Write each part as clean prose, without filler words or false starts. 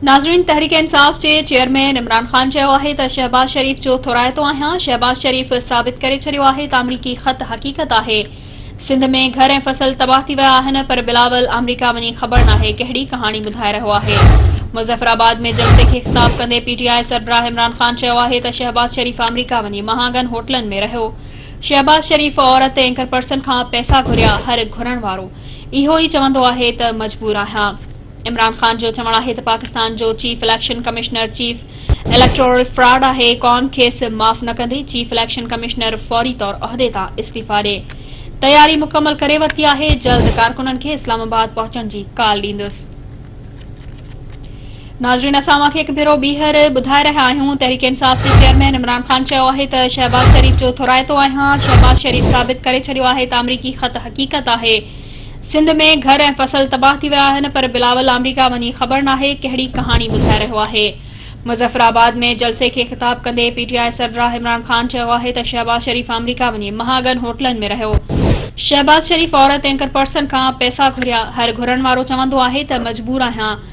ناظرين تحريڪ انصاف جي چيئرمين عمران خان چيو آهي ته شهباز شريف جو ٿورائتو آهيان، شهباز شريف ثابت ڪري ڇڏيو آهي ته آمريڪي خط حقيقت آهي، سنڌ ۾ گهر ۽ فصل تباهه ٿي ويا آهن پر بلاول آمريڪا وڃي خبر ناهي ڪهڙي ڪهاڻي ٻڌائي رهيو آهي. مظفر آباد ۾ جلسي کي خطاب ڪندي پي ٽي آء سربراهه عمران خان چيو آهي ته شهباز شريف آمريڪا وڃي مهانگن هوٽلن ۾ رهيو، شهباز شريف عورت اينڪر پرسن کان پئسا گهريا، هر گهرڻ وارو اهو ئي چوندو آهي ته مجبور آهيان. عمران خان جو چوڻ آهي ته پاڪستان جو chief election commissioner chief electoral fraud آهي، قوم کيس معاف نه ڪندي، چيف اليڪشن ڪمشنر فوري طور عهدي تان استعيفيٰ ڏي، تياري مڪمل ڪري ورتي آهي، جلد ڪارڪنن کي اسلام آباد پهچڻ جي ڪال ڏيندس. ناظرين اسان اوهان کي هڪ ڀيرو ٻيهر ٻڌائي رهيا آهيون تحريڪ انصاف جي چيئرمين عمران خان چيو آهي ته شهباز شريف جو ٿورائتو آهيان، شهباز شريف ثابت ڪري ڇڏيو آهي ته آمريڪي خط حقيقت آهي، سنڌ ۾ گهر ۽ فصل تباهه ٿي ويا آهن پر بلاول آمريڪا وڃي خبر ناهي ڪهڙي ڪهاڻي ٻڌائي رهيو آهي. مظفر آباد ۾ جلسي کي خطاب ڪندي پي ٽي آء سربراهه عمران خان چيو آهي ته شهباز شريف آمريڪا وڃي مهانگن هوٽلن ۾ رهيو. شهباز شريف عورت اينڪر پرسن کان پئسا گهريا، هر گهرڻ وارو چوندو آهي ته مجبور آهيان.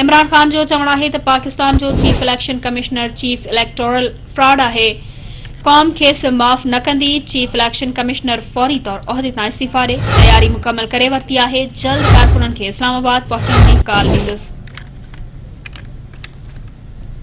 عمران خان جو چوڻ آهي ته پاڪستان جو chief election commissioner chief electoral fraud آهي، قوم کيس معاف نه ڪندي، چيف اليڪشن ڪمشنر فوري طور عهدي تان استعيفيٰ ڏي، تياري مڪمل ڪري ورتي آهي، جلد ڪارڪنن کي اسلام آباد پهچڻ جي ڪال ڏيندس.